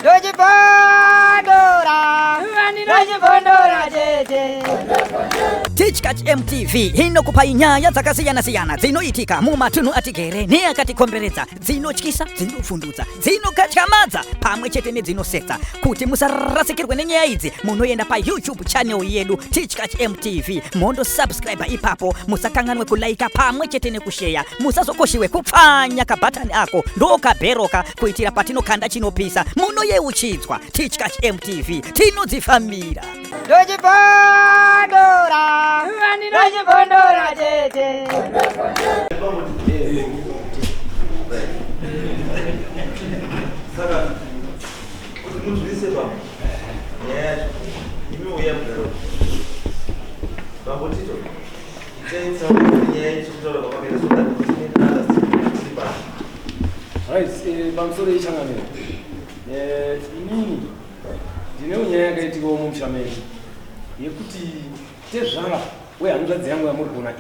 Ndochibondora, ndochibondora chete. Tichkach MTV inokupai nyaya dzakasiyana-siyana dzinoitika mumatunhu atigere neakatikomberedza, dzinotyisa, dzinovhundutsa, dzinokatyamadza pamwe chete nedzinosetsa. Kuti musarasikirwe nenyaya idzi, munoenda paYouTube channel yedu Tichkach MTV mondosubscribe ipapo. Musakanganwe kulaika pamwe chete nekusheya. Musazokoshiwe kupfanya kabhatani ako ndokabheroka kuitira patinokanda chinopisa munoyeuchidzwa. Tichkach MTV tinodzifambira. Ndochibondora, ndochibondora chete. Saka kuti munzwise baba nyaya yacho, imi uya mugaro bambo Tito, itai tsaura nyaya yacho kutaura kwamakaita so that tine understand tiri pano. Right, pamusoro yechangamiro. Inini ndinewo nyaya yakaitikawo mumusha medu yekuti tezvara wehanzvadzi yangu yamuri kuona iyi.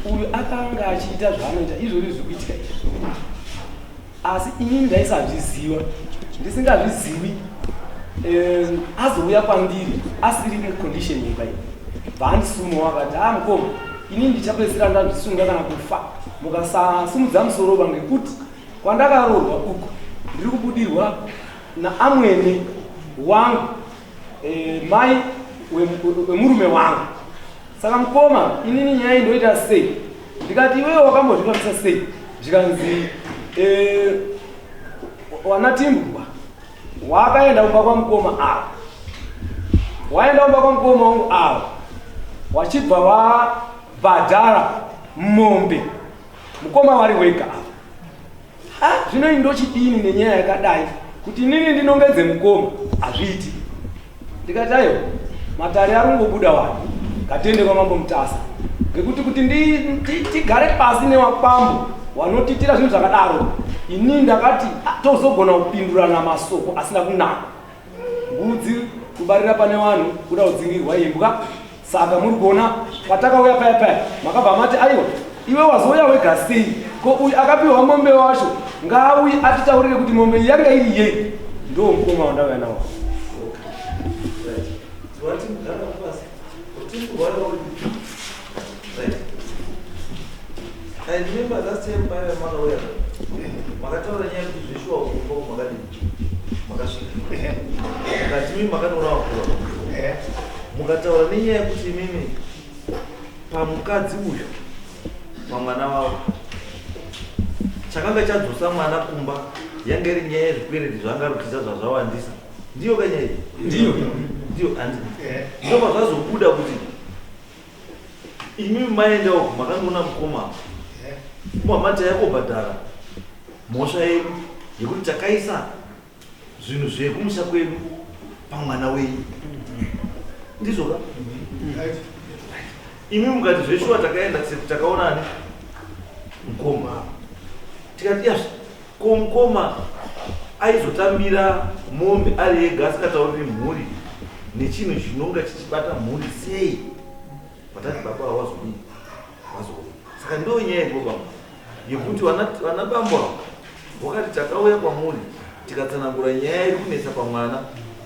Uyu akanga achiita zvaanoita izvozvi zviri kuitika izvi, asi inini ndaisazviziva. Ndisingazvizivi, azouya kwandiri asiri mucondition imba iyi, bvaandisumawo akati, a mukoma, inini ndichapedzisira ndazvisunga kana kufa mukasasumudza musoro ba, ngekuti kwandakaroorwa uku ndiri kubudirwa naamwene wangu, mai wemurume wangu. Saka mukoma, inini nyaya iyi ndoita sei? Ndikati, iwewe wakambozvifambisa sei? Zvikanzi, wanatimbwa wakaenda kumba kwamukoma ava, waenda kumba kwamukoma wangu ava, wachibva wabhadhara mombe, mukoma wari wega ava. Ha, zvino ini ndochidini nenyaya yakadai kuti inini ndinongedze mukoma? Hazviiti. Ndikati, aiwa, matare ari kungobuda wani, ngatiende kwamambo Mutasa, ngekuti kuti tigare pasi newakwambo wanotiitira zvinhu zvakadaro, inini ndakati, ah, tozogona kupindurana masoko asina kunaka. Mbudzi kubarira pane vanhu kuda kudzingirwa imbwa. Saka muri kuona patakauya paya paya, makabva mati, aiwa, iwe wazouya wega sei? Ko uyu akapiwa mombe wacho ngaauye atitaurire kuti mombe iyi yanga iri yei. Ndo mukoma wandauya nawo. Right. Wati mugara pasi. Utimbwa wari. Right. I remember last time paya makauya makataura nyaya yekuti zveshuwa kumba makadini makasvika, mukati mimi makanoona vakura, mukataura nenyaya yekuti imimi pamukadzi uyu, pamwana wavo, chakanga chadzosa mwana kumba yanga iri nyaya yezvikwereti zvaanga ari kutiza zvazvawandisa. Ndiyo kanyaya iyi? Ndiyo. Ndiyo handi ndobva zvazobuda kuti imimi maendawo makandoona mukoma muhamati yakobhadhara mhosva yedu yekuti takaisa zvinhu zvekumusha kwedu pamwana wenyu. Ndizvo ka? Imi mukati zveshuwa takaenda takaonani mukoma, tikati yazve ko mukoma aizotambira mombe ari ega asingatauriri mhuri nechinhu chinonga chichibata mhuri sei? Vatati baba wazodii wazouya. Saka ndo nyaya iripo baba, yekuti vana bambo ava wakati takauya kwamuri tikatsanangura nyaya iri kunetsa pamwana,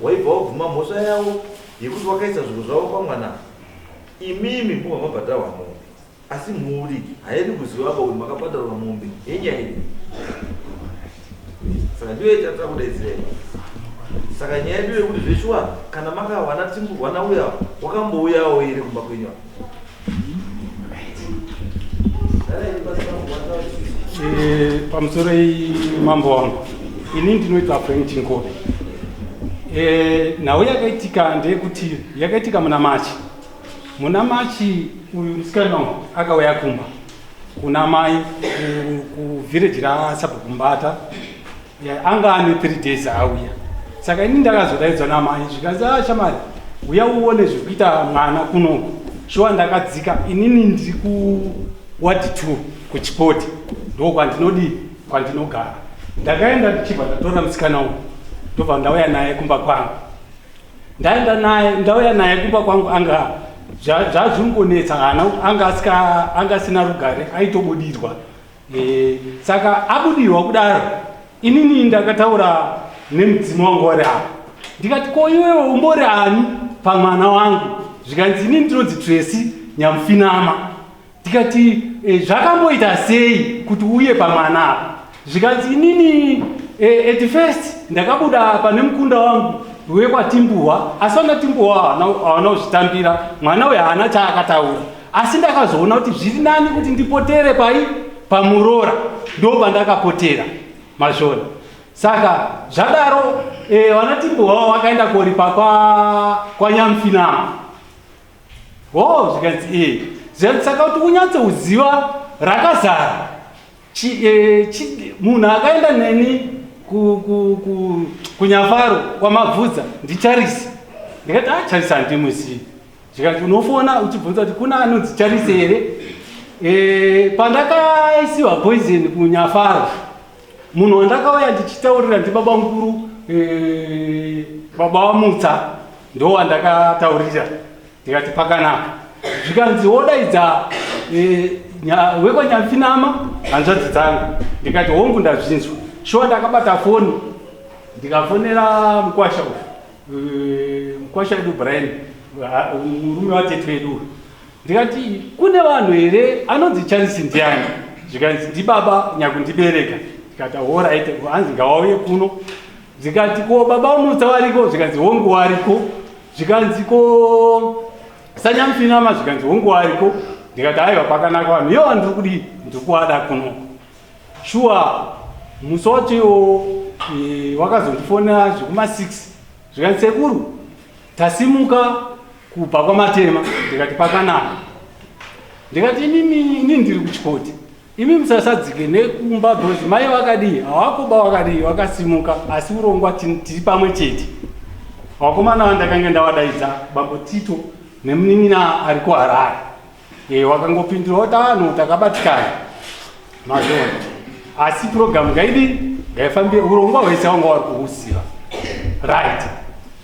waibva wabvuma mhosva yavo yekuti wakaisa zvinhu zvavo pamwana, imimi mubva mabhadharwa mombe, asi mhuri haidi kuziva apa kuti makabhadharwa mombe yenyaya iyi. Saka ndiyo yatata kudaidzira. Saka nyaya yedu yekuti zveshuwa kana makawana timburwana uya wakambouyawo here kumba kwenyu apa? Pamusoro mambo wangu, ini ndinoitwa Frank Chinkobe. Nhau yakaitika ndeyekuti yakaitika muna Machi. Muna Machi uyu musikana wangu akauya kumba kuna mai kuvhireji raSabhukumbata. Anga ane 3 days auya. Saka ini ndakazodaidzwa namai, zvikanzi, ah, shamari, uya uone zvekuita mwana kunoku. Shuwa ndakadzika, inini ndiri kuward 2 kuChipoti, ndo kwandinodii, kwandinogara. Ndakaenda ndichibva ndatora musikana uyu, ndobva ndauya naye kumba kwangu. Ndaenda naye, ndauya naye kumba kwangu, anga zvazvingonetsa, hana anga asika, anga asina rugare, aitobudirwa. Saka abudirwa kudaro, Inini ndakataura nemudzimu wangu wari apa, ndikati, ko iwewe umbori ani pamwana wangu? Zvikanzi, inini ndinonzi Tracy Nyamufinama. Ndikati, zvakamboita sei kuti uye pamwana apa? Zvikanzi, inini at first ndakabuda pane mukunda wangu wekwaTimbuhwa, asi vana Timbuhwa hawana kuzvitambira. Mwana uyu haana chaakataura, asi ndakazoona kuti zviri nani kuti ndipotere pai pamurora, ndo pandakapotera mazvona. Saka zvadaro, vana Timbuhwa vakaenda koripa kwaNyamufinama. O, zvikanzi, zvikanzi, saka kuti unyatsouziva rakazara, munhu akaenda neni kuNyafaro kwaMabvudza ndiCharisi. Ndikati, a, Charisi handimuzivi. Zvikati, unofona uchibvunza kuti kuna anonzi Charisi here? Pandakaisiwa poison kuNyafaro, munhu wandakauya ndichitaurira ndibaba mukuru, baba waMutsa, ndo wandakataurira. Ndikati, pakanaka. Zvikanzi, wodaidza wekwaNyamufinama, hanzvadzi dzangu. Ndikati, hongu, ndazvinzwa. Shuwa ndakabata foni, ndikafonera mukwasha uyu, mukwasha wedu Brian, murume watete wedu. Ndikati, kune vanhu here anonzi Charisi? Ndiani? Zvikanzi, ndibaba nyakundibereka. Ndikati, alright, hanzi ngawauye kuno. Zvikati, ko baba Mutsa wariko? Zvikanzi, hongu, wariko. Zvikanzi, ko sanyamufinama? Zvikanzi, hongu, wariko. Ndikati, aiwa, pakanaka, vanhu ivo ndiri kudii, ndiri kuvada kuno. Shuwa musi wacho iwo wakazondifonera zvekuma6, zvikanzi, sekuru, tasimuka kubva kwaMatema. Ndikati, pakanaka. Ndikati, imimi, inini ndiri kuchikoti, imi musasadzike nekumba because mai vakadii, havakoba, vakadii, vakasimuka, asi urongwa tiri pamwe chete. Vakomana vandakanga ndavadaidza, bambo Tito nemunin'ina ari kuHarare, wakangopindura kuti, ano takabatikana mazvona, asi purogiramu ngaidi ngaifambire, urongwa hwese wanga wari kuhuziva. Right,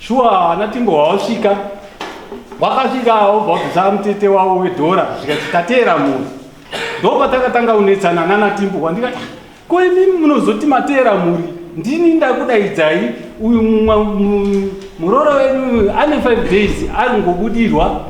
shuwa vana Timbo wawasvika, wakasvika wobva wabvisa mutete wavo wedhora. Zvikati, tateera munhu. Ndopatakatanga kunetsana nana Timbo. Ndikati, ko imimi munozoti mateera mhuri, ndini ndakudaidzai, uyu muroro wenyu ane 5 days ari ngobudirwa.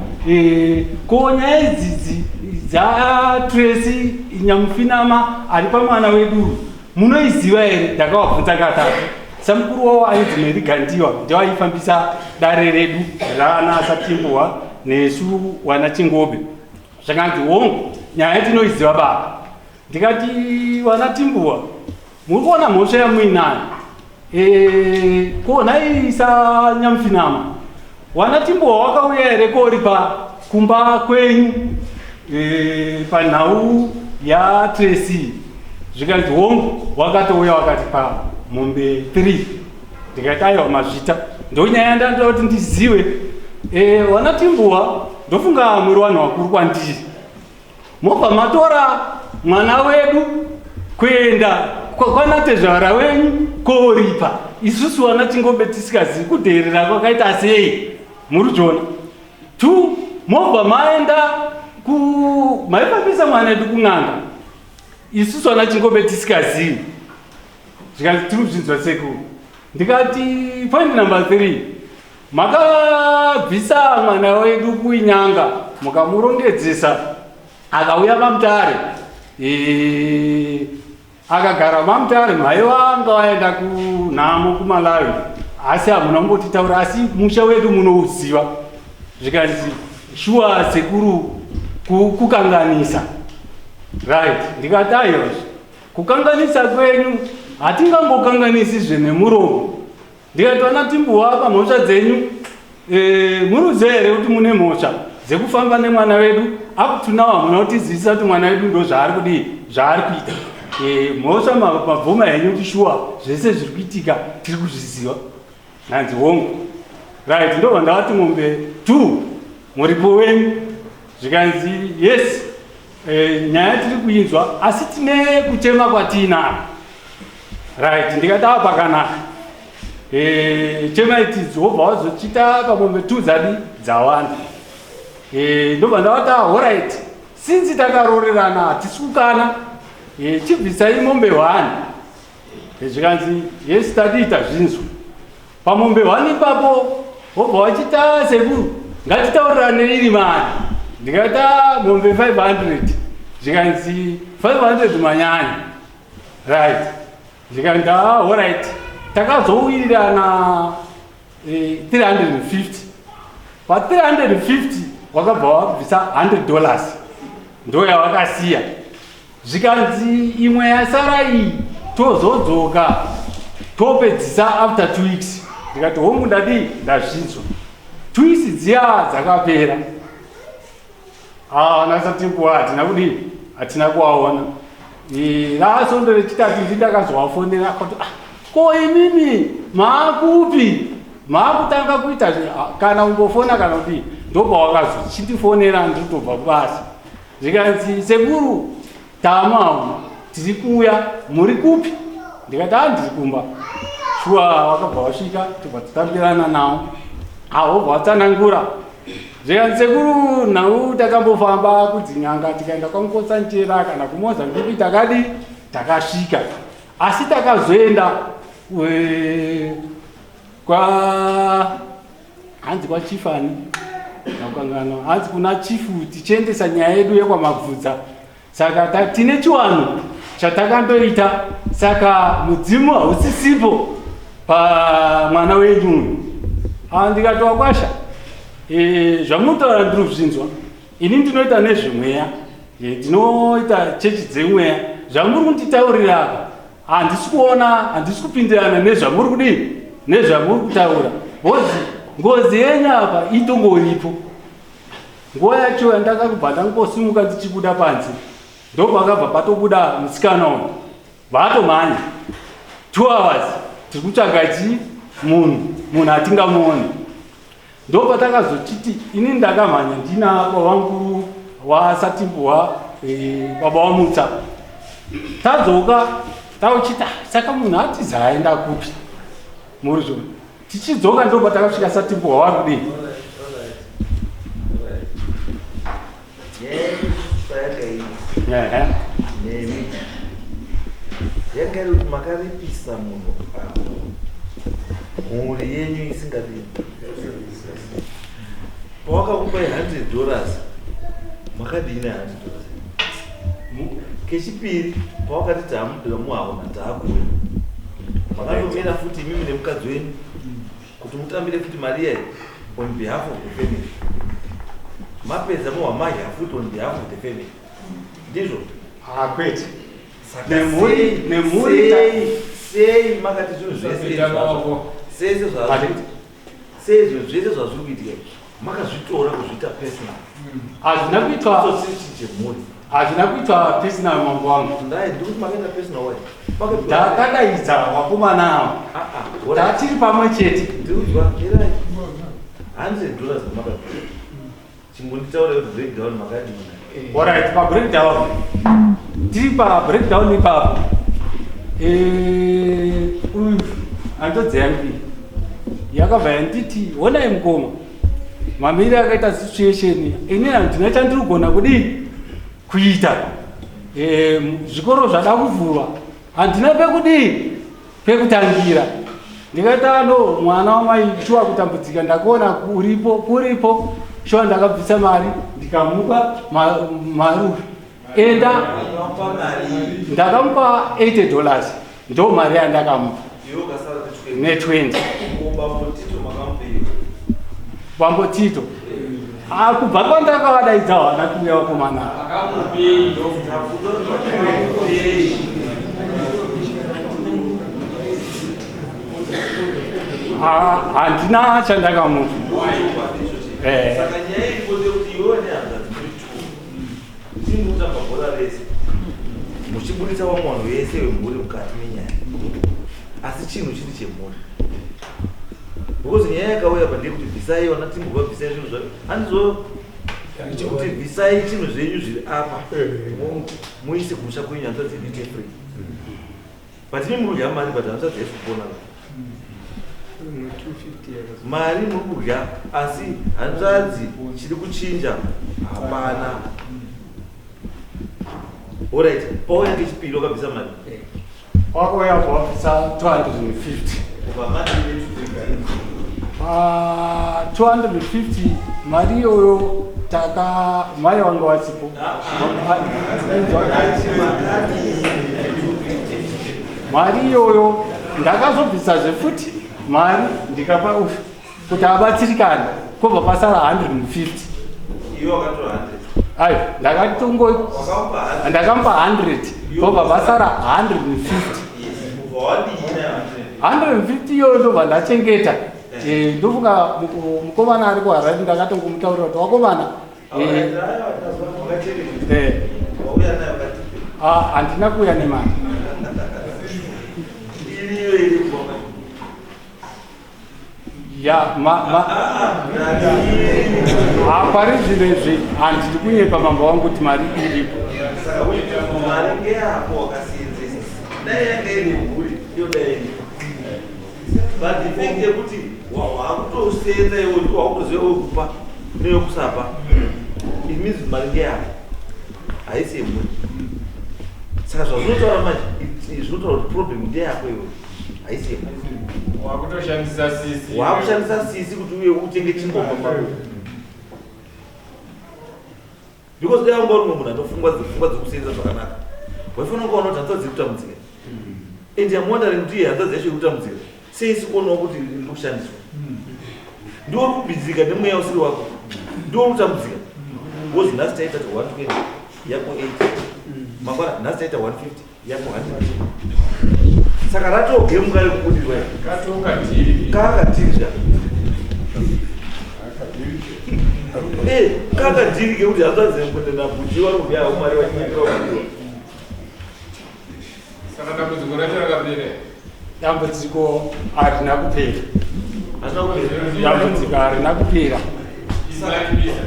Ko nyaya idzidzi dzaTracy Nyamufinama ari pamwana wedu munoiziva here? Ndakavabvunza katatu. Samukuru wavo ainzi Meri Gandiwa, ndewaifambisa dare redu rana Satimbuwa nesu wana Chingobe. Zvakanzi, hongu, nyaya tinoiziva baba. Ndikati, vana Timbuwa, muri kuona mhosva yamuinayo. Ko nhai saNyamufinama, wana Timbuwa wakauya here koripa kumba kwenyu panhau yaTracy? Zvikanzi, hongu, wakatouya, wakati pa mombe 3. Ndikati, aiwa, mazvita, ndonyaya ndandoda kuti ndizive. Wana Timbuwa, ndofunga muri vanhu vakuru kwandiri, mobva matora mwana wedu kuenda kwanatezvara wenyu koripa, isusu wana Chingobe tisikazivi kudherera kwakaita sei, muri jona two, mobva maenda ku maifambisa mwana wedu kun'anga, isusu wana Chingobe tisikazivi. Zvikanzi, tiri kuzvinzwa sekuru. Ndikati, point number three, makabvisa mwana wedu kuinyanga, mukamurongedzesa, akauya maMutare, akagara maMutare. Mai vanga vaenda kunhamo kuMalawi, asi hamuna kumbotitaura, asi musha wedu munouziva. Zvikanzi, shuwa sekuru, kukanganisa. Right, ndikati, aiwazve, kukanganisa kwenyu hatingangokanganisizve nemuromo. Ndikati, vana Timbuwa, pamhosva dzenyu, muruziva here kuti mune mhosva dzekufamba nemwana wedu up to now? Hamuna kutizivisa kuti mwana wedu ndo zvaari kudii, zvaari kuita. Mhosva mabvuma henyu kuti shuwa zvese zviri kuitika tiri kuzviziva. Hanzi, hongu. Right, ndobva ndavati mombe two muripo wenyu. Zvikanzi, yes, nyaya tiri kuinzwa, asi tine kuchema kwatiinako. Right, ndikati, ava pakanaka, chema itidzi. Wobva wazochita pamombe two dzadi dzawanda. Ndobva ndavati, alright, since takarorerana hatisi kukana, chibvisai mombe one. Zvikanzi yes, tadii tazvinzwa. Pamombe 1 ipapo wobva wachita sekuru, ngatitaurirane iri mari. Ndikaita mombe 500, zvikanzi 500 manyanya, right? Zvikanzi ah, alright. Takazowirirana 350. Pa 350 wakabva wabvisa $100, ndo yawakasiya. Zvikanzi imwe yasara iyi tozodzoka topedzisa after 2 weeks. Ndikati hongu, ndadii, ndazvinzwa. 2 weeks dziya dzakapera, nasatikuwa hatina kudii, hatina kuwaona. Rasondo rechitatu ndi ndakazowafonera kuti, "Ah, ko imimi maakupi, maakutanga kuita kana umbofona kana kudii?" Ndopawakazochindifonera nditobva kubasa. Zvikanzi, "Sekuru, tamawo tiri kuuya, muri kupi?" Ndikati, "A, ndiri kumba." Shuwa wakabva wasvika, tobva tatambirana nawo, ahobva watsanangura. Zvikanzi, "Sekuru, nhau takambofamba kudzinyanga, tikaenda kwaMukotsanjera kana kuMozambiki, takadi takasvika, asi takazoenda kwa hanzi kwachifani ndakangano, hanzi kuna chifu, tichiendesa nyaya yedu yekwaMabvudza. Saka tine chiwano chatakandoita, saka mudzimu hausisipo pamwana wenyu uyu." Ah, ndikati, "Wakwasha, zvamunotaura ndiri kuzvinzwa. Ini ndinoita nezvemweya, ndinoita chechi dzemweya. Zvamuri kunditaurira apa handisi kuona, handisi kupindirana nezvamuri kudii, nezvamuri kutaura, because ngozi yenyu apa itongoripo." Nguva yacho yandakakubva ndangosimuka ndichibuda panze, ndopakabva patobuda musikana uyu, vatomhanya. 2 hours tiri kutsvaga chi munhu hatingamuoni. Ndopatakazochiti ini ndakamhanya ndina baba vangu wasatimbuwa, baba wamutsa. Tadzoka tauchiti, "Ah, saka munhu atiza aenda kupi?" Murizvo tichidzoka ndopatakasvika satimbuwa wari kudii. Nyaya payakaii nemi yanga iri kuti makaripisa munhu apa mhuri yenyu isingadini. Pawakakupai $100, makadini $100? Kechipiri, pawakati tamuhauna taakuuya, makatomira futi imimi nemukadzi wenyu kuti mutambire futi mari iyayi on behalf of the family. Mapedza mohamadya futi on behalf of the family, ndizvo? Ah, kwete. Saka Nemhuri sei makati zvinhu zvese sese sei zvinhu zvese zvazviri kuitika izvi makazvitora kuzviita personal? Hazvina kuitwa. Tsotsi chemhuri. Hazvina kuitwa personal, mambo wangu. Ndai ndikuti makaita personal wai? Ndakadaidza vakomana ava, tatiri pamwe chete. Ndiudzwa irai $100 makapira, chimbonditaura kuti breakdown makadini. Alright, pabreakdown, tiri pabreakdown ipapo, uyu hanzvadzi yangu iyi yakabva yanditi, "Honai mukoma, mamiriro akaita situation, ini handina chandiri kugona kudii kuita. Zvikoro zvada kuvhurwa, handina pekudii pekutangira." Ndikaita, "No, mwana wamai, shuwa kutambudzika ndakuona kuripo kuripo. Shuwa ndakabvisa mari ndikamupa mari uyu, enda." Ndakamupa $80, ndo mari yandakamupa. Iwe ukasara ne20. Bambo Tito makamupei? Bambo Tito, ah, kubva kwandakavadaidza hawana kuuya vakomana. Makamupei? Ah, handina chandakamupa. Saka nyaya iripo ndekuti iwewe nehanzvadzi muri two tiri kutamba bhora rese, muchibudisa vamwe vanhu vese vemhuri mukati menyaya, asi chinhu chiri chemhuri, because nyaya yakauya pa ndeyekuti bvisai vana Timbova, bvisai zvinhu zvacho, handizo kuti bvisai chinhu zvenyu zviri apa, muise kumusha kwenyu, hanzvadzi yedu ite free. But imi muri kudya mari, but hanzvadzi haisi kupona. Mari muri kudya, asi hanzvadzi chiri kuchinja hapana. Alright, pauya kechipiri wakabvisa mari. Wakauya bva wabvisa 250. Pa 250 mari iyoyo taka mai vanga vasipo. Mari iyoyo ndakazobvisazve futi mari ndikapa uyu kuti abatsirikane kobva pasara 150. Iwe wakatora 100. Ayo ndakatongo Wakamupa 100. ndakamupa 100 kobva pasara 150. Yes. Ubva wadii nayo 100? 150 iyoyo ndobva ndachengeta. Ndofunga mukomana ari kuHarare ndakatongomutaurira kuti wakomana Wakachengeta. Wauya nayo ukatipe. Ah, handina kuuya nemari. Iriyo iri kubva. Ya pari zvino izvi handidi kunyepa mambo wangu kuti mari iripo. Saka mari ngeyako wakasenzesa. Dai yanga iri mhuri iyo dai iripo. But the fact yekuti wakutosenza iwe ndiwo wakutoziva wekupa newekusapa, it means mari ngeyako, haisi yemhuri. Saka zvazvinotaura manje, zvinotaura kuti problem ndeyako iwe, haisi yemhuri. Wakutoshandisa sisi. Wakushandisa sisi kuti uye utenge chingoma pako, because dai wanga uri mumwe munhu anofungwa dzepfungwa dzekusenza zvakanaka, waifanira kuona kuti hanzvadzi iri kutambudzika, and I'm wondering kuti iye hanzvadzi yacho iri kutambudzika sei isikuonawo kuti iri kushandiswa. Ndiwo uri kubhidzika nemweya usiri wako, ndiwo uri kutambudzika, because nhasi taita ti 120 yako 80, mangwana nhasi taita 150 yako 100. Saka ratogemuka rekubudirwa. Katoka dhiri. Kakadhirisha kakadhiri kekuti hanzvadzi nabuji vari kubya mari vachinyengera kubudirwa. Saka dambudziko racho rakapera? Dambudziko harina kupera. Hazvina kupera. Dambudziko harina kupera. Isakibisa.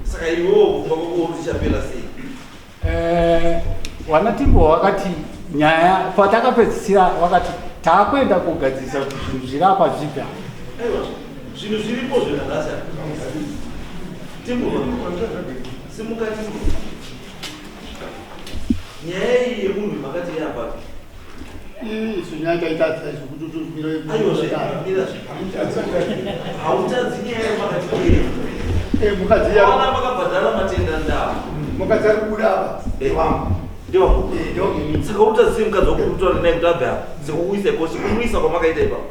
Saka iwewo pfungwa kwako uri tichapera sei? Vana Timbo wakati nyaya patakapedzisira wakati taakuenda kugadzirisa kuti zvinhu zviri apa zvibva. Aiwa, zvinhu zviripo zvenhasi. Timbo, simuka Timbo. Nyaya iyi yemunhu makati yeapapi? Isu nyaya taitadza isu kuti Aiwazve, mirazve, hautadzi nyaya yemakati kee. Mukadzi Ona makabhadhara matenda ndava. Mukadzi ari kubuda apa. Wangu. Ndewako? Ndewako. Saka utadzi mukadzi wako kutaura naye kuti abve apa, sekukuisa ikosi kumuisa kwamakaita ipapo?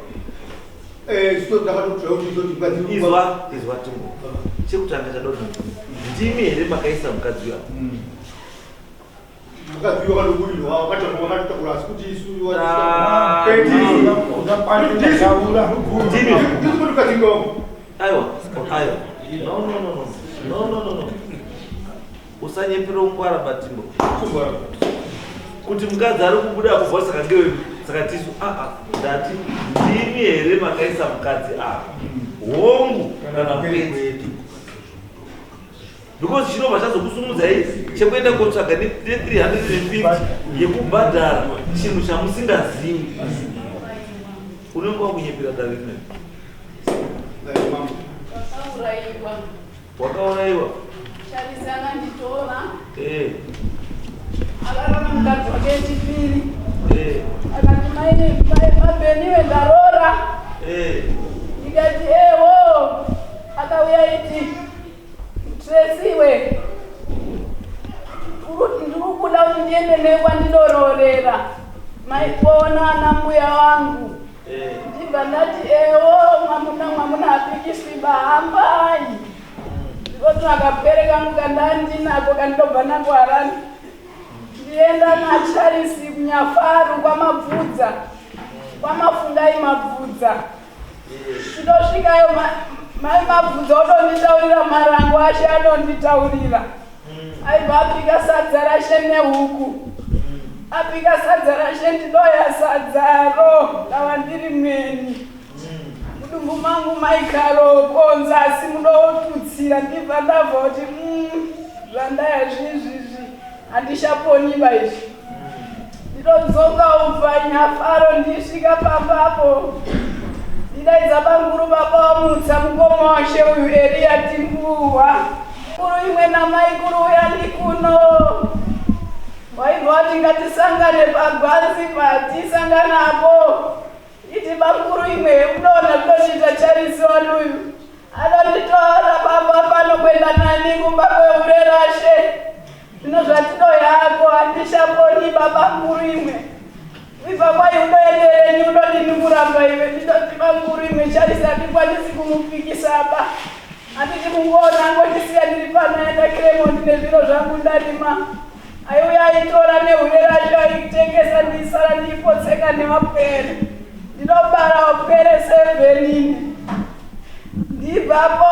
Isu takatodzva kuti toti mukadzi. Izwa, izwa Timbo, chekutanga chadonha, ndimi here makaisa mukadzi uyu apa? Mukadzi uyu wakatobudirwa, wakatotakura, asi kuti isu Ah. Ndimi. Ndisu kuti mukadzi ngewangu. Aiwa, aiwa, no, no, no, no, no, no, no, no, usanyepera ungwara paTimbo kuti mukadzi ari kubuda kubva saka ngewedu, saka tisu aa. Ndati ndimi here makaisa mukadzi apa, hongu kana kwete? Because chinobva chazokusumudzai chekuenda kotsvaga ne350 yekubhadhara chinhu chamusingazivi, unenge wakunyepera dare rineri. Wakaurayiwa. Wakaurayiwa. Charisi akanditora. Akarora mukadzi wake wechipiri. Akati mai mabheniwe ndarora. Ndikati ewo. Akauya iti Tresiwe, ndiri kuda kuti ndiende nekwandinoroorera maikuona ana mbuya wangu. Ndibva ndati ewo mwamuna, mwamuna hapikiswi, bahambai. Ndikoti akapere kangu kandandinako kandinobva nako Harani, ndienda naCharisi kunyafaru kwamabvudza kwamafungai mabvudza. Tinosvikayo mai mabvudza odonditaurira marango ashe, adonditaurira. Aibva apika sadza rashe nehuku, apika sadza rashe, ndidoya sadzaro, ndava ndiri mweni mudumbu mangu maikaro konza, asi mudotutsira. Ndibva ndabva kuti zvandaya zvizvizvi handishaponiba izvi. Ndinodzoka ubva Nyafaro, ndisvika pambapo ndidaidza banguru baba wamutsa mukoma washe uyu Eriya Timbuwa kuru imwe namai kuru uya ndikuno. Waibva wati ngatisangane pagwanzi patisanganapo. Iti bakuru imwe unoona zvinochiita Charisi wanuyu. Anonditora pamba pano kuenda nani kumba kwehure rashe. Zvino zvatinoyako handishaponi baba mukuru imwe. Ibva kwai unoenderenyi unodini kuramba iwe ndinoti bamukuru imwe Charisi handikwanisi kumupikisa ba. Handiti mungoona angondisiya ndiri pano aenda Cremont nezviro zvangu ndarima. Aiuya aitora nehure racho aitengesa ndisara ndiipotseka nemapwere. Ndinobara wapwere sevenini. Ndibvapo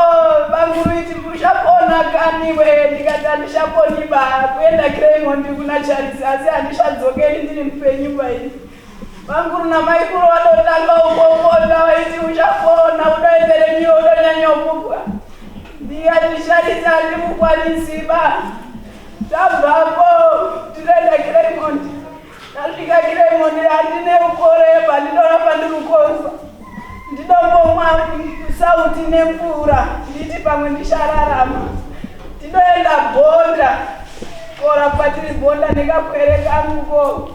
bamukuru iti uchapona kani we ndikati handishaponi ba kuenda Cremont kuna Charles asi handishadzokeri ndiri mupenyu baini. Bamukuru namaikuru vadotanga ukopona vaiti uchapona udoendere nyiwe udonyanyokupwa. Ndikati Charles handimukwanisi ba. Tabvapo tinoenda Cremont. Tasvika Cremont handine ukoreba ndinoramba ndiri kukonza. Ndinombomwa sauti nemvura nditi pamwe ndichararama. Ndinoenda Bhonda korapwa tiri Bhonda nekapwere kanguko.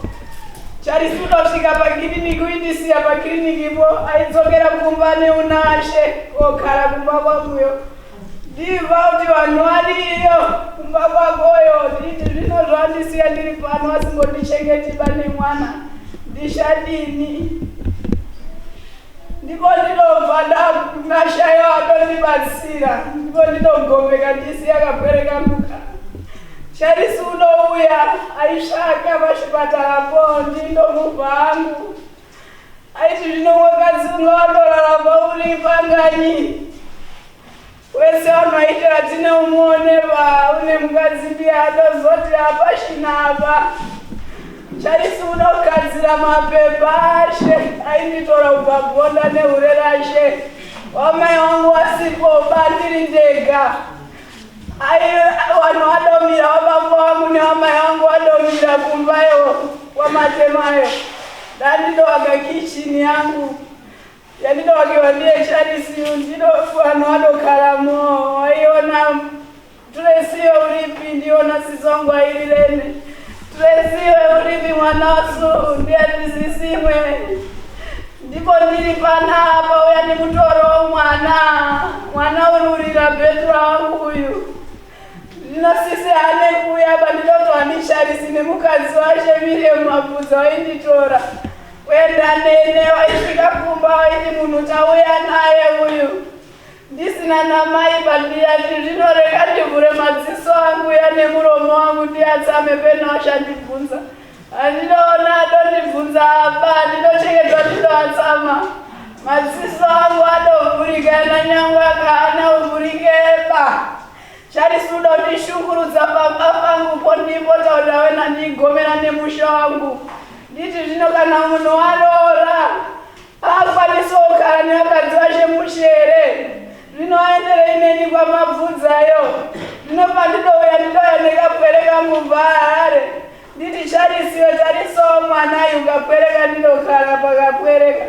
Charisi unosvika pakiriniki uindisiya pakirinikipo aidzokera kumba neunashe kogara kumba kwanguyo. Ndibva kuti vanhu variyo kumba kwakoyo nditi zvino zvandisiya ndiri pano asingondichengeti pane mwana ndishadini. Ndipo ndinobva ndashaiwa adondibatsira ndipo ndinogomeka ndisiya kapwere kanguka. Charisi unouya aitsvaka pachipatarapo ndindomubva hangu. Aiti zvino mwakadzi unga wandorarama uri panganyi. Wese vanhu vaiti hatine umuoneva une mukadzi ndiye adozoti hapashina apa. Charisi unogadzira mapepa ashe ainditora kubva Bhonda nehure rashe. Wamai wangu wasipo ba ndiri ndega. Ai vanhu vadomira wababa wangu newamai wangu vadomira kumbayo kwamatemayo. Ndandinowaga kichini yangu yandinowakiwa ndiye Charisi ndino vanhu vadokaramo waiona Turesiwe uripi ndiona sisi wangu airirene. Turesiwe uripi mwana wasu ndiyandisisimwe. Ndipo ndiri panapa uya nemutoro womwana. Mwana ururira bhetura wangu uyu. Zvino sisi haane kuuya pandinoti handicharisi nemukadzi wache Miriam Mabvudza wainditora. Kuenda nene waisvika kumba waiti munhu tauya naye uyu. Ndisina namai pandiyati zvinoreka ndivhure madziso angu ya nemuromo wangu ndiyatsame pena achandibvunza. Handinoona adondibvunza apa ndinochengetwa ndinoatsama. Madziso angu adovhurika nanyangwe akaana uvhurikeba. Charisi unondishungurudza pamba pangu po ndipo taura wena ndigomera nemusha wangu. Nditi zvino kana munhu waroora akwanisa kugara nevakadzi vashe mushere. Zvino aenderei neni kwamabvudzayo. Zvino pandinouya ndinouya nekapwere kangu kubva Harare. Nditi Charisiwe tarisawo mwana uyu kapwereka ndinogara pakapwereka.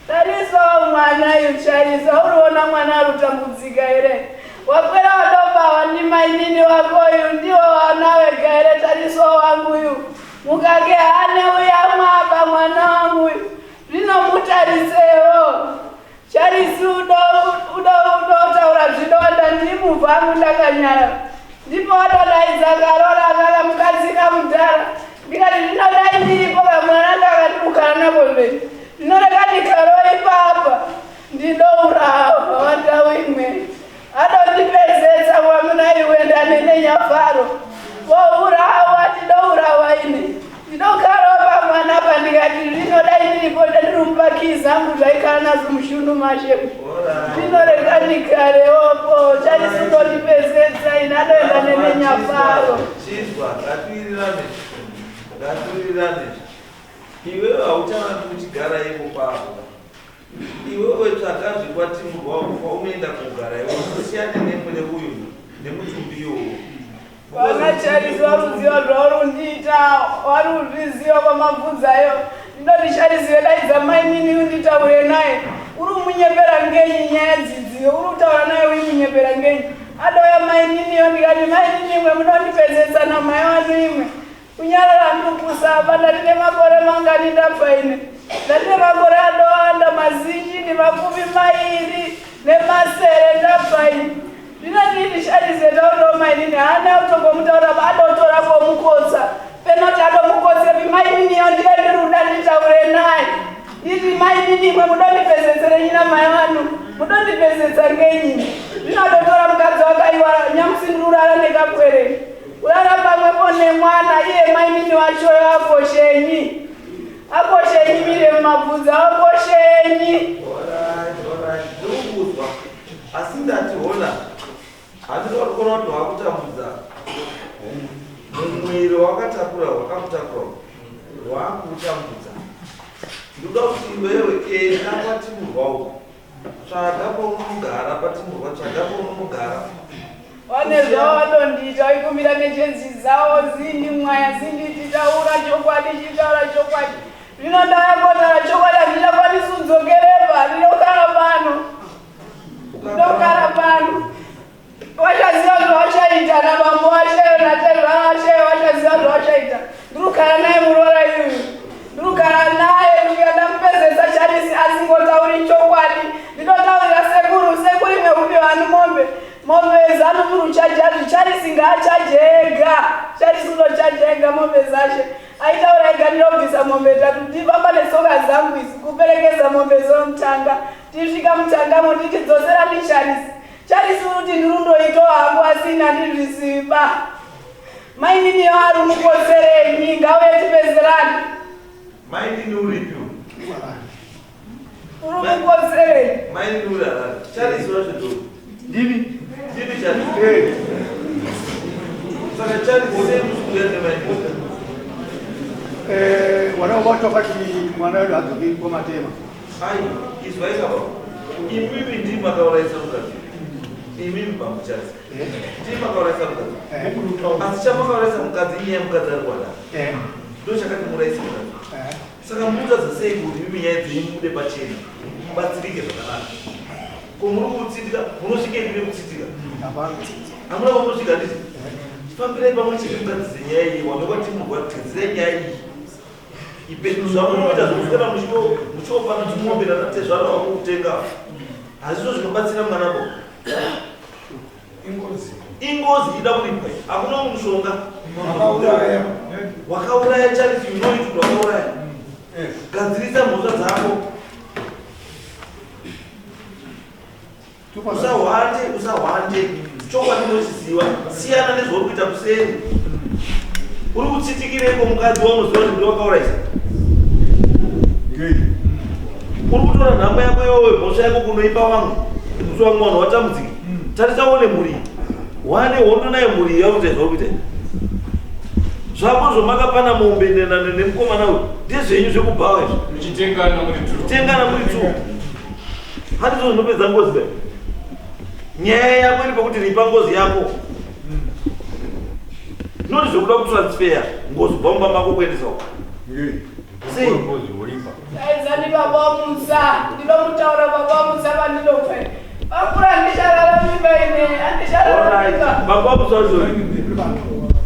Tarisawo mwana uyu Charisa uriona mwana ari kutambudzika here? Wapwera wadobawa ndimainini wako uyu ndiwo wana wega here tarisawo wangu uyu. Mukake hane uya mwaba mwana wangu uyu. Zvinomutarisewo. Charisi udotaura zvinowanda ndimubva angu ndakanyara. Ndipo wadodaidza karora kaka mukadzi kamudhara. Ndikati zvinodai ndiripo kamwana ndakati nako mberi. Zvinoreka ndikaro ipapa. Ndinourawa wandau imwe. Adondipedzetsa mwamuna iwe ndanene nyafaro. Wourawa ndinourawa ini. Ndinogarawo pamwana pa ndikati zvinodai ndiripo ndiri mupakizi angu zvaikara nazvo mushundu mashe. Zvinoreka ndigarewopo Charisi unondipedzetsa ini adoenda nene nyafaro. Chizwa, ngatiwirirane, ngatiwirirane. Iwewe haucharambi uchigara ipo pako. Iwewe tsvaka zvekwatimurwa kwaunoenda kogara iwe usiyane nemwene uyu nemutumbi iwowo. Vana Charisi varuziva zvauri kundiita, vari kuzviziva kwamabvunzayo. Ndinoti Charisi vedaidza mainini unditaure naye. Uri kumunyepera ngenyi nyaya dzidziyo? Uri kutaura naye uimunyepera ngenyi? Adouya maininiyo ndikati mainini imwe munondipedzesa namai wanu imwe. Kunyarara ndiri kusaba ndandine makore mangani ndabva ine ndandine makore adowanda mazinji nemakumi mairi nemasere ndabva ine zvino ndii ndishandise taurawo mainini haana kutongomutaura adotora komukotsa penoti adomukotsepi maininiyo ndiye ndiri kuda nditaure naye nditi mainini imwe mudondipezetsere nyina mai vanhu mudondipezetsa ngenyini zvino adotora mukadzi wakaiwa nyamusi ndiri kurara nekapwereni Kurara pamwepo nemwana iye mainini wachoyo akoshenyi akoshenyi mire mumabvudzi akoshenyi. Ndikukudzwa asi ndati hona handinoda kuona kuti wakutambudza mumwiri wakatakura wakamutakura wakutambudza ndikuda kuti iwewe enda kwatimurwa uko Tsvaga paunogara patimurwa tsvaga paunogara. Vane zvavadondiita vaikumira nechenzi dzavo zindi mwaya zinditi taura chokwadi chitaura chokwadi zvino ndaya kotaura chokwadi handichakwanisi kudzokerepa ndinogara pano ndinogara pano Vachaziva zvawachaita nabambo wacheyo natezvara wacheyo vachaziva zvawachaita. Ndirikugara naye muroora iyuyu. Ndirikugara naye kusvika ndamupedzesa Charisi asingotauri chokwadi. Ndinotaurira sekuru, sekuru imwe kupi vanhu mombe. Mombe zanu muri kuchaja Charisi ngaachaje ega. Charisi unochaja ega mombe zashe. Aitaura ega ndinobvisa mombe tatu ndifamba netsoka dzangu idzi kuperekedza mombe dzomutanga. Tisvika mutangamo nditi dzosera ndicharisi. Charisi uruti ndirundoito hangu asi ini handizvizivi ba. Mainini yo ari mukotserenyi ngauye tipedzerane. Mainini uripi? Uri mukotserenyi. Mainini uri harare. Charisi wacho ndo. Ndini. Ndini Charisi. Eh. Saka Charisi sei musikuya nemainini? Eh, wana watu wakati mwana wedu adzoke kwamatema. Ai, izwai ka baba. Imimi ndimi makaurayisa mukadzi. Imimi bambo Charles. Ndimi makaurayisa mukadzi. Asi chamakaurayisa mukadzi inyaya yemukadzi ari kwadara. Ndo chakati murayise mukadzi. Saka mutadza sei kuti imimi nyaya dzenyu mubude pachena mubatsirike zvakanaka. Ko muri kutsitika, munosvikepi nekutsitika? Hamuna kwamunosvika handiti? Fambirai pamwe chete mugadzise nyaya iyi, wamekwa timurwa gadzirai nyaya iyi. Ipedu zvamunoita zvokuswera muchiopana tumombe nanatezvara wako kutenga hazvizvo zvinobatsira mwana ko Ingozi. Ingozi ida kuripwa iyi. Hakuna mushonga. Wakauraya. Wakauraya Charles, you know it kuti wakauraya. Gadzirisa mhosva dzako. Usahwande, usahwande. Chokwadi unochiziva. Siyana nezvauri kuita kuseri. Uri kutsitikireiko mukadzi waunoziva kuti ndiwe wakaurayisa? Uri kutora nhamo yako iwewe mhosva yako kunoipa vamwe kuti vamwe vanhu vatambudzike. Tarisa uone mhuri iyi. Wane hondo nayo mhuri iyi yauri kuita zvauri kuita. Zvako zvomakapana mombe nemukomana uyu ndezvenyu zvekubhawa izvi. Muchitengana muri two. Tengana muri two. Handizvo zvinopedza ngozi be. Nyaya yako iri pakuti ripa ngozi yako. Not zvekuda kutransfer ngozi kubva mumba mako kuendesa uko. Sei? Daidzani baba Musa, ndinomutaura baba Musa vandinobva. Vakura ndicharara mimba ine, handicharara mimba. Baba Musa uri.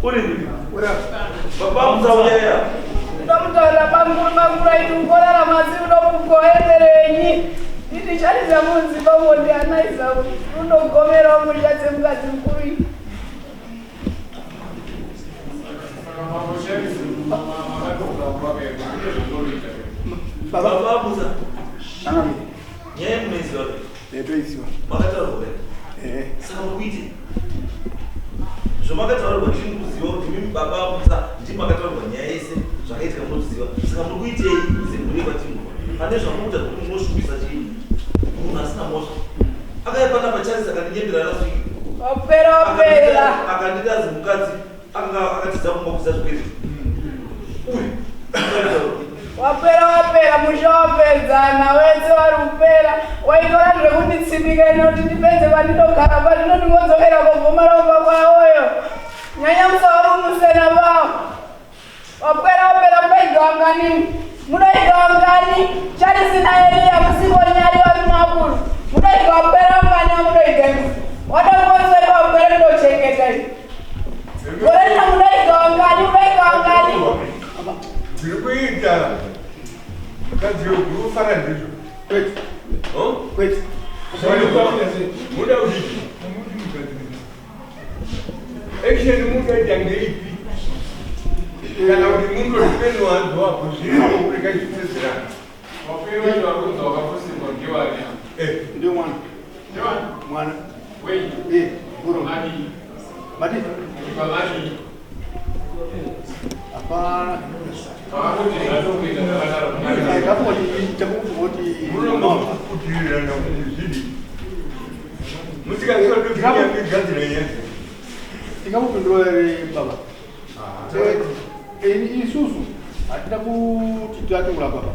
Uri. Baba Musa uyaya. Ndinomutaura bamukuru makura iti ukorara masi unomugoenderenyi. Ndicharisa munzi pamondi anaisa unogomera musha dzemukadzi mukuru iyi. Baba Musa. Nyaya munoiziva. Toiziva. Makataurwa here? Eh. Saka mukuite. Zvamakataurirwa ndiri kuziva kuti mimi baba Musa ndimi makataurirwa nyaya yese zvakaitika munoziva. Saka muri kuitei semhuri yekwaTimbo? Pane zvamunoita zvekuti munoshupisa chii? Munhu asina mhosva. Akauya panapa Charles akandinyembera last week. Wapera wapera. Akandida azi mukadzi akanga akatiza kumba kuza zvikwereti. Uyu. Wapera wapera musha wapedzana wese wari kupera waitora zvekunditsipika ine kuti ndipedze pandinogara pandinondingodzokera kobvuma ropa kwawoyo nyanya musavari musena vawo Wapwera wapera munoigawa ngani? Munoigawa ngani? Charisi na Eliya musingonyari vari mwakuru. Munoigawa wapwera ngani wamunoiga imwe? Wadangotsori wapwera munochengeta imwe. Gore rino munoigawa ngani? Munoigawa ngani? Kwete. Kwete. Muda udiki. Action mungaita ngeipi? Kana kuti mundozvipeni wanhu wako zviripo kureka chipedzerana. Wakuiwa wakunzi wakafusimwa ndiwani? Ndio mwana. Ndiwani? Mwana. Wenyu? Eh, bro. Madi. Madi. Madi. Hapana. Vakakuti zvatokuita zvakadaro. Ndakangoti chakungoti Munongokutirana kuti zvidi. Musikazvigadzira nyaya. Tingamupindura here baba? Isusu hatina kuti tatingura baba.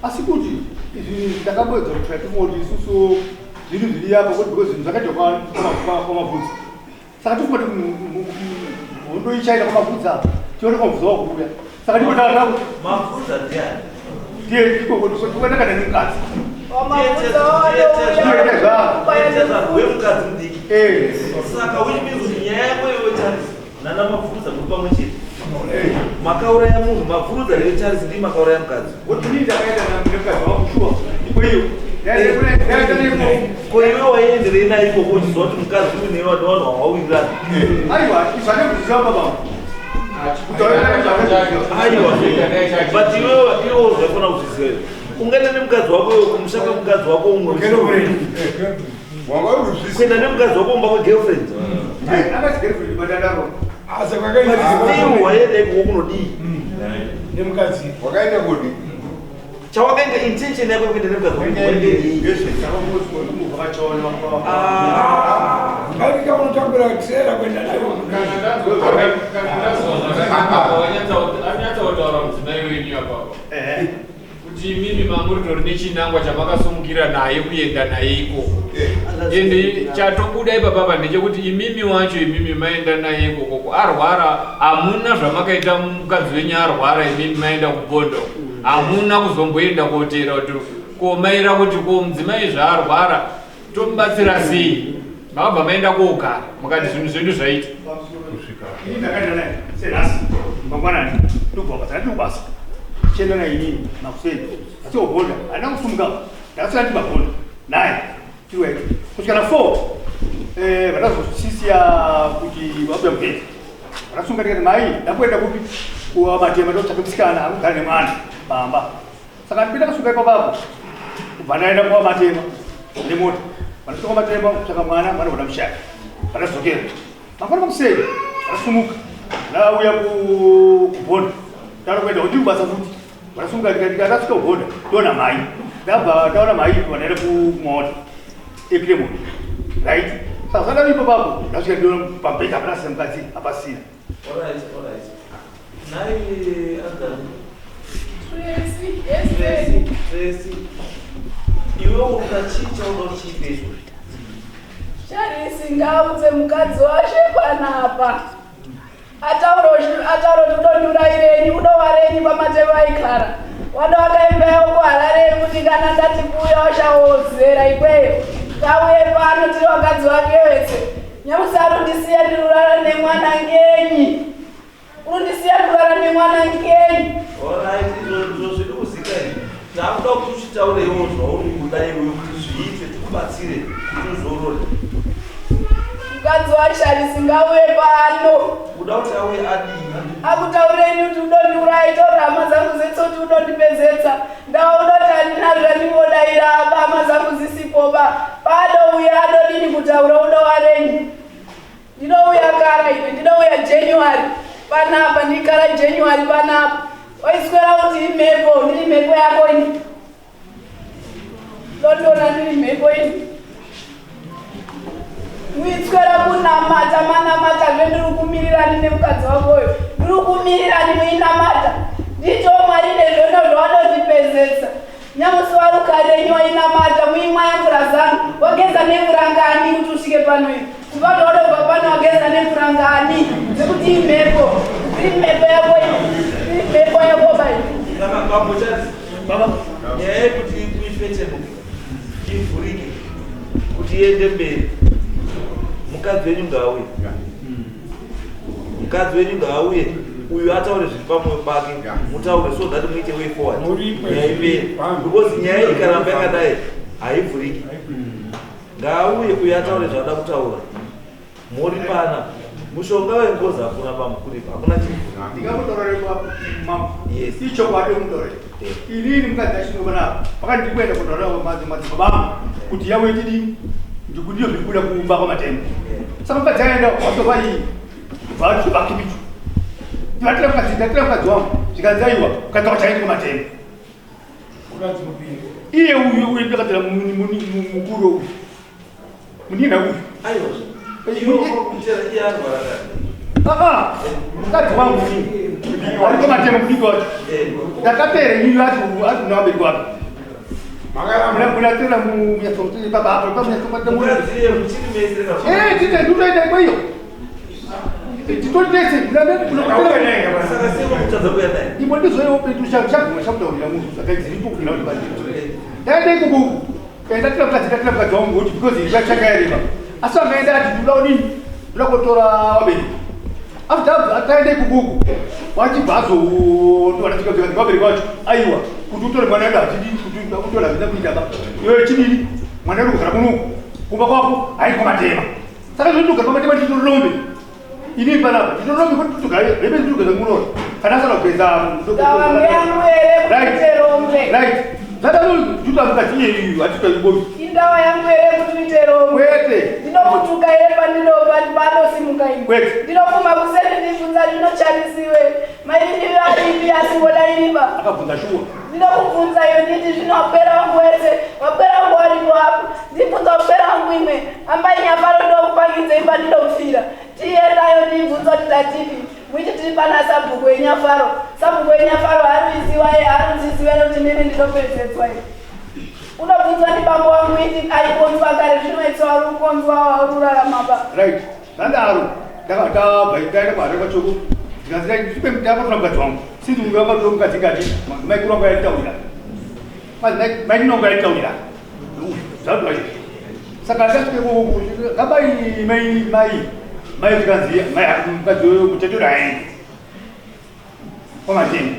Asi kuti izvi ndakamboedza kuti tingoti isusu zvinhu zviri apa kuti because zvinhu zvakaita kwamabvudzi. Saka tifungoti hondo ichaita kwamabvudzi apa tione kwamabvudzi wakuuya. Saka ndipo taata Mabvudzi ndiani? Ndiye ikoko ndikana nemukadzi. Wemukadzi mudiki. Saka which means kuti nyaya yako iwe Charles nana Mabvurudza muri pamwe chete. Makauraya munhu, Mabvurudza here Charles ndii makauraya mukadzi. Kuti inini ndakaenda nemukadzi wangu shuwa. Iko iyo. Ko iwe waienderei naye ikoko uchiziva kuti mukadzi uyu newe vanhu havawirirani? Aiwa, izvane kuziva baba. Aiwa, but iwewe iwe zvafana kuzviziva izvo. Ungaenda nemukadzi wako iwe kumusha kwemukadzi wako umwe. Kuenda nemukadzi wako kumba kwegirlfriend. But still waenda ikoko kunodii? Nemukadzi. Wakaenda kodi? Chawakaenda intention yako yekuenda nemukadzi wako waendei? Barika unotakura trailer kuenda nayo. Kana ndazwa zvakanaka wanyatsotaura mudzimai wenyu apapo kuti imimi mamuritori nechinangwa chamakasumukira naye kuenda naye ikoko, ende chatobuda ipapapa ndechekuti imimi wacho imimi maenda naye ikokoko arwara, hamuna zvamakaita. Mukadzi wenyu arwara, imimi maenda kubondo, hamuna kuzomboenda koteera kuti komaira kuti ko mudzimai zvaarwara tomubatsira sei. Makabva maenda kogara mukati zvinhu zvedu zvaita. Ini ndakaenda naye senhasi mangwanani ndobva basa ndati kubasa chienda naye inini makuseni asi obhonda handina kusumuka, ndakasvika nditi mabhonda naye tiri kusvika na 4 vandazosisiya kuti vabuda mugeti. Vakasunga ndikati mai ndakuenda kupi kumatema ndotsvaka musikana akugara nemwana pamba. Saka ndipinda kasuka ipapapo kubva ndaenda kuvamatema nemota. Vandasvika kwamatema kutsvaka mwana, mwana vada vandadzokera mangwana makuseni ndasumuka ndauya kubhonda ndada kuenda kuti kubasa futi. Vandasumuka ndasvika kubhonda ndoona mai, ndabva ndaona mai vandaenda kumota epiremoni, right? Saka zvadaro ipapapo ndasvika ndiona pabhedha hapana mukadzi hapasina. Alright, alright. Nhai Adam. Tracy, yes. Tracy, Tracy. Iwe unoda chii chaunoda kuti chiite izvozvo? Charisi ngaudze mukadzi washe panapa. Ataura kuti udondiurayirenyi, udowarenyi pamatemo aikara. Wada wakaimba yako kuHarare kuti kana ndati kuuya washawodzera ikweyo. Ngauye pano tiri vakadzi vake vese. Nyamusi arundisiya ndirurara nemwana ngenyi? Urundisiya ndirurara nemwana ngenyi? Alright, izvo zviri kuzika izvi. Takuda kuti uchitaure iwo zvauri kuda iwe kuti zviite tikubatsire kuti uzorore. Mukadzi waCharisi ngauye pano. Uda kuti auye adii? Akutaureni kuti udondiurayi, taura hama dzangu dzetse kuti udondipezetsa. Ndawa udoti handina zvandingodaira apa hama dzangu dzisipoba. Paadouya adodini kutaura udowarenyi? Ndinouya kara iwe, ndinouya January panapa, ndikara January panapa. Waiswera kuti imhepo, ndiri mhepo yako ini. Ndondiona ndiri mhepo ini. Muitswera kunamata manamata zve ndiri kumirirani nemukadzi wakoyo, ndiri kumirirani muinamata ndicho Mwari nezvona zvavanotipezesa. Nyamusi warukarenyu wainamata muimwa yemvura zanu wageza nemvura ngani kuti usvike pano iyo? Kubva zvawadobva pano wageza nemvura ngani? Nekuti imhepo, iri mhepo yako iyi, iri mhepo yako bai. Saka bambo Charles, baba, nyaya yekuti ifetenuke, ivhurike, kuti iende mberi, mukadzi wenyu ngaauye. Mukadzi wenyu ngaauye. Uyu ataure zviri pamwoyo pake, mutaure so that muite way forward. Nyaya ipere. Because nyaya iyi ikaramba yakadai haivhuriki. Ngaauye uyu ataure zvaada kutaura. Moripana. Mushonga wengozi hakuna pamukuripa, hakuna chinhu. Ndingamutorere mambo. Yes. Ichokwadi mutorere. Inini mukadzi achinoona pakati ndikuenda kutorera madzibaba angu kuti yawe itidi ndikundiyo zvikuda kuumba kwamatema. Saka mukadzi aenda watova iyi vacho vakibicho. Ndivatira mukadzi ndatira mukadzi wangu zvikanzi aiwa mukadzi wako chaenda kwamatema. Iye uyu uyu ndakatira mukuru uyu. Munina uyu. Aiwa. Iwe kutera iye arwara kani. Mukadzi wangu ari kwamatema mudiki wacho. Ndakapera inini ati ati nabereki wake. Munatera munyatsokuti baba apo pamunyatsokuti Mukadzi iye muchiri mese na Eh, tite nditoenda ikweyo. Titori tese Saka sei wakutadza kuuya naye? Ipo ndizvo iwo petu chaguma chakutaurira munhu zvakaita zviripo kuina kuti bandiro. Ndaenda ikoko. Ndatira mukadzi ndatira mukadzi wangu kuti because imba chakayareba. Asi angaenda ati ndoda kudini? Ndoda kotora vabereki. After taenda ikoko wachibva azotora chikazi vabereki vacho aiwa kuti utore mwana wedu hatidi kuti utore hazvina kuita ba. Iwe chidini? Mwana wedu kugara kunoku. Kumba kwako hayi kwamatema. Saka zvino ndogara kwamatema nditorombe. Ini panapa nditorombe kuti togara hebe nditogeza munono. Kana asana kugeza Ndawa yangu here kuti Right. uite rombe? Right. Zvadaro juta mukadzi iyeyu hatitoibomi. Indawa yangu here kuti uite rombe? Kwete. Ndinokutuka here pandinobva panosimuka ini? Kwete. Ndinofuma kuseni ndibvunza ndinochanisiwe. Mairindiri aripi asi ngoda iripa? Akabvunza shuwa. Ndinokubvunza iyo nditi zvino wapera wangu wese, wapera wangu waripo apo. Ndibvunza wapera wangu imwe. Ambai nyafaro ndokupangidzei pandinofira. Tiendayo ndibvunza kuti tatipi. Mwiti tiri pana sabhuku wenyafaro. Sabhuku wenyafaro haruiziwa ye haruziziwa nekuti nini ndinopedzedzwa ye. Unobvunzwa ndibambo wangu iti aikonzwa kare zvino itso ari kukonzwa waururarama ba. Right. Zvadaro ndakabva ndaenda kuHarare kwachoko ndikazira ndipe ndakatora mukadzi wangu. Sinzi uyu akatora mukadzi ngati maikuru wangu aitaurira. Maikuru wangu aitaurira. Zvadaro izvi. Saka ndasvike ikoko ngabai mai mai mai zvikanzi mai mukadzi mutetere haendi. Kwamatema.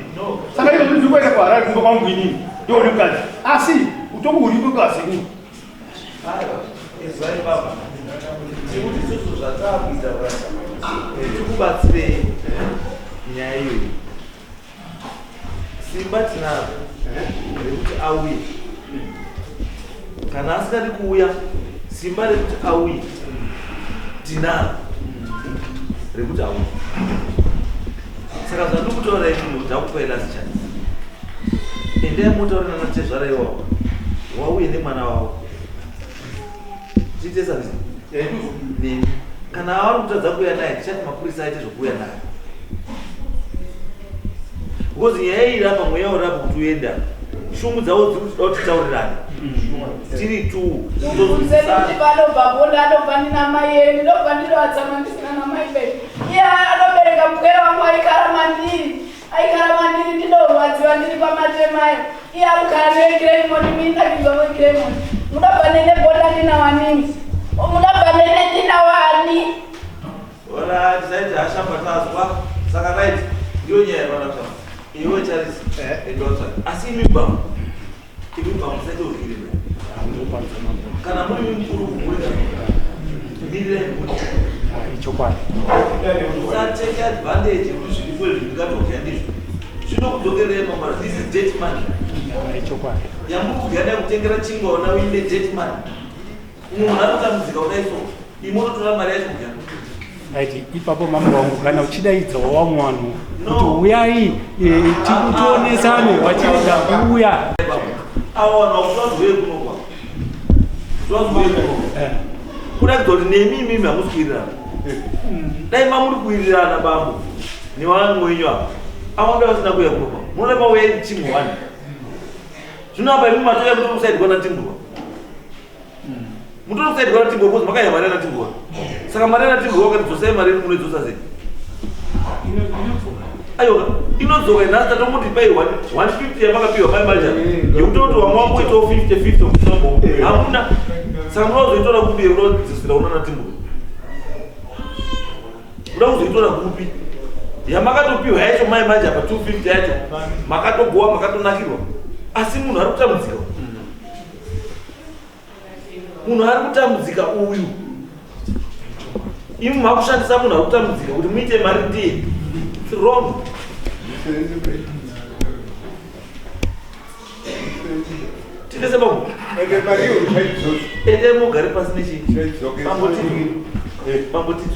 Saka izvo zviri kuenda kuHarare kumba kwangu inini. Ndione mukadzi. Asi utongo huripo kwasekuru. Aiwa, izwai baba. Tikuti isusu zvataakuita basa. Tikubatsirei nyaya iyoyi. Simba tinaro rekuti auye. Kana asingadi kuuya, simba rekuti auye tinaro rekuti auye. Saka zvandiri kutaura inini kuti akupai last chance. Endai motaura nanatezvara iwawo wauye nemwana wavo. Tiite sabisa. Nemi. Kana vari kutadza kuuya naye, tichati mapurisa aite zvokuuya naye. Because nyaya iyi rapa mweya urapa kuti uenda. Shungu dzavo dziri kutoda kuti titaurirane. Tiri tu. Ndibvunze kuti panobva bonda anobva ndina mai here ndinobva ndinoatsama ndisina namai be. Iye anobereka mupwere wangu aikara mandiri. Aikara mandiri ndinorwadziwa ndiri pamatemayo. Iye arikugara negremoni mindakidzwa wegremoni. Munobva nene bonda ndina wanini. Munobva nene ndina wani. Ora tisaiti hashamba tazwa. Saka right. Ndiyo nyaya yavana kutaura. Iwe Charles, enda utsvake. Asi imi baba. Imi baba musaite udyire. Kana muri mukuru kumuri mirirai mhuri. Ichokwadi. Usatake advantage yekuti zviripo izvi ndingatodya ndizvo. Zvinokudzokerera mangwana. This is debt money. Ichokwadi. Yamuri kudya nayo kutengera chingwa ona uine debt money. Umwe munhu anotambudzika kudai so. Imi mototora mari yacho kudya. Right, ipapo mambo wangu kana uchidaidzawo vamwe vanhu kuti uyai tionesane vachirega kuuya. Avo vanhu vakutovazoye kunokwa. Tovazoye kunokwa. Kuratidza kuti nemi imimi hamusi kuwirirana. Dai mamuri kuwirirana bambo nevamwe wenyu ava. Avo vanga vasina kuuya kunokwa. Munoda mauya timu one. Zvino apa imi matouya mutori kusaidwa naTimburwa. Mutori kusaidwa naTimburwa because makaiya mari yanaTimburwa. Saka mari yanaTimburwa wakati dzosai mari yenyu munoidzosa sei? Aiwa, inodzoka nhasi tatongoti pai 150 yamakapiwa mai manja yekutoti wamwe wangoitawo 50 50 kusambo hamuna. Saka munoda kuzoitora kupi yekuda kudzosera kuna naTimburwa? Munoda kuzoitora kupi? Yamakatopiwa yacho mai manje apa 250 yacho makatogowa makatonakirwa, asi munhu ari kutambudzika, munhu ari kutambudzika uyu. Imi makushandisa munhu ari kutambudzika kuti muite mari ndiye. It's wrong. Titese bambo, ende mugare pasi nechii, bambo Tito, bambo Tito.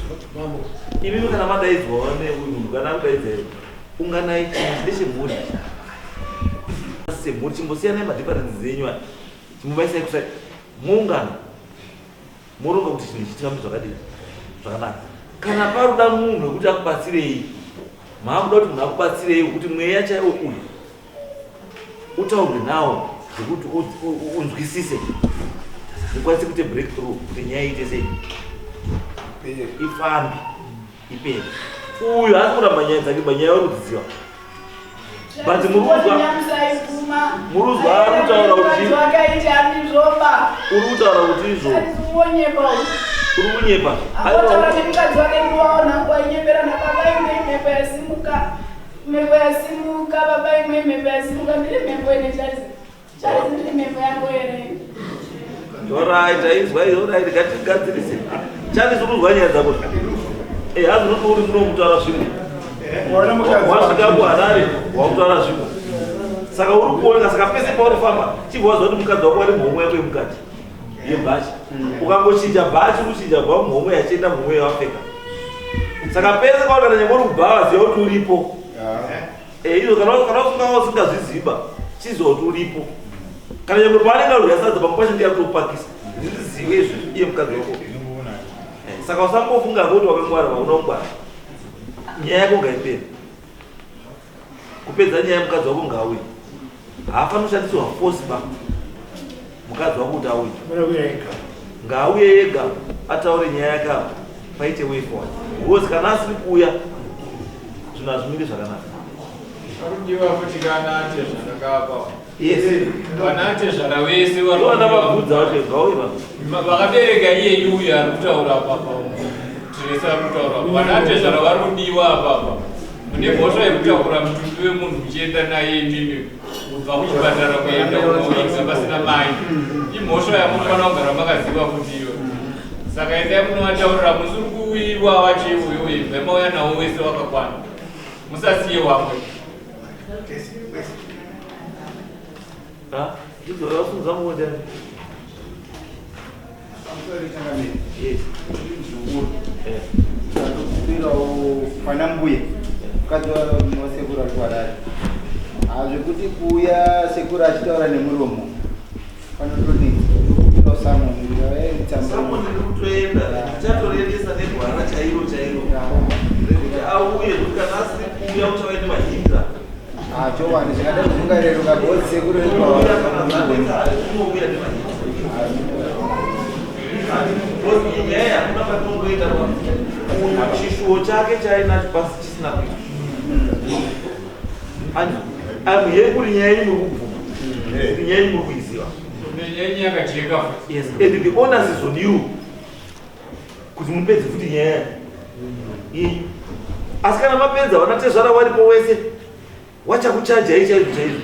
Imimi kana madaidzwa neuyu munhu, kana akudaidzai, unganai. Chinhu ndechemhuri semhuri, chimbosiyanai madifferences enyu aya, chimbovaisai kusai, muungana, moronga kuti chinhu ichi chifambe zvakadii zvakanaka. Kana paruda munhu wekuti akubatsirei, maakuda kuti munhu akubatsirei wekuti mweya chaiwo uyu utaurwe nawo, zvekuti unzwisise, ukwanise kuite breakthrough kuti nyaya iite sei, ifambe, ipere. Uyu haasi kuramba nyaya dzake, manyaya vari kudziziva, but muruzwa ari kutaura kuti Wakaita andizvoba. Uri kutaura kuti izvo uri kunyepa. Akotaura nemukadzi wake, ndiwaona kwainyepera nababa imwe. Mhepo yasimuka, mhepo yasimuka, baba imwe, mhepo yasimuka. Ndiri mhepo ine Charles, Charles, ndiri mhepo yako here? Alright, aizwa, alright, ngatigadzirise. Charles, uri kuzwa nyaya dzako. Eh, hazi unoti uri muno mutaura zvimwe. Wasvika kuHarare wakutaura zvimwe. Saka uri kuoneka, saka pese pauri famba, chibva waziva kuti mukadzi wako ari muhomwe yako yemukati. Yebhachi. Ukangochinja bhachi, kuchinja kubva muhomwe yachienda muhomwe yawapfeka. Saka pese pauri, kana nyangwe uri kubhawa, ziva kuti uripo. Eh, izvo kana usinga usingazviziva, chiziva kuti uripo. Kana nyangwe paanenge arudya sadza, pamwe pacho ndiye akutopakisa. Zvizive izvi iye mukadzi wako. Saka usangofunga kuti wakangwara, wauna kungwara. Nyaya yako ngaipere. Kupedza nyaya, mukadzi wako ngauye. Haafaniri kushandisirwa force ba mukadzi wako kuti auye. Ngauye ega ataure nyaya yake apa, paite way forward. Because kana asiri kuuya, zvinhu hazvimiri zvakanaka. Pakudiwa futi kana atezvara kapa. Yes. Vana atezvara vese. Vana vabvudza vacho ngauye vanhu. Vakabereka iyeyu uyu ari kutaura apapa, tirese ari kutaura apa. Vana atezvara vari kudiwa apapa. Mune mhosva yekutakura mutumbi wemunhu muchienda naye imimi kubva kuchipatara kuenda kunoviga pasina mai. Imhosva yamunofanira kugara makaziva kuti iyo. Saka endai munovataurira musiri kuwiwa wacho iwoyo, ibva mauya nawo wese wakakwana, musasiye wamwe. Ha? Ndidzo vasunza muonde. Yes. Tatokumbirawo pana mbuya, mukadzi wasekuru ari kuHarare. Zvekuti kuuya sekuru achitaura nemuromo panotodii, tokumbirawo summon. Summon iri kutoenda, tichatoriendesa negwara chairo chairo rekuti auye, kuti kana asiri kuuya uchava nemahindra. Chokwadi, zvingadai zvingareruka because sekuru. Unouya kana zvanetsa, unouya nemahindra. Because nyaya hakuna patinongoenda, uyu chishuwo chake chainacho pasi chisina kuita. Ani yekuri nyaya yenyu muri kubvuma kuti nyaya yenyu muri kuiziva. Nyaya yakajeka futi. Yes, and the onus is on you kuti mupedze futi nyaya yenyu. Asi kana mapedza, vana tezvara waripo wese wachakuchajai chaizvo chaizvo.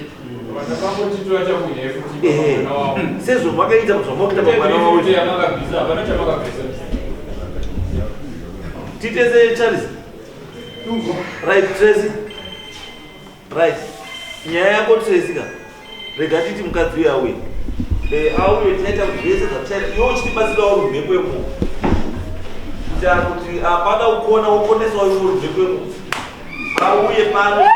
Vatakangotitwa chakunyaya futi. Ehe. Mwana wavo. Sezvo makaita zvamakuita pamwana wavo. Yamakabvisa, hapana chamakabvisa. Titese Charles. Right, Tracy. Right, nyaya yako Tracy ka, rega titi mukadzi uyu auye. Auye, tichaita kuti zvese zvatichaita, iwe uchitibatsirawo rumhepo yemunhu kuita kuti hapana ukona ukonesawo iwe rumhepo yemunhu auye pano.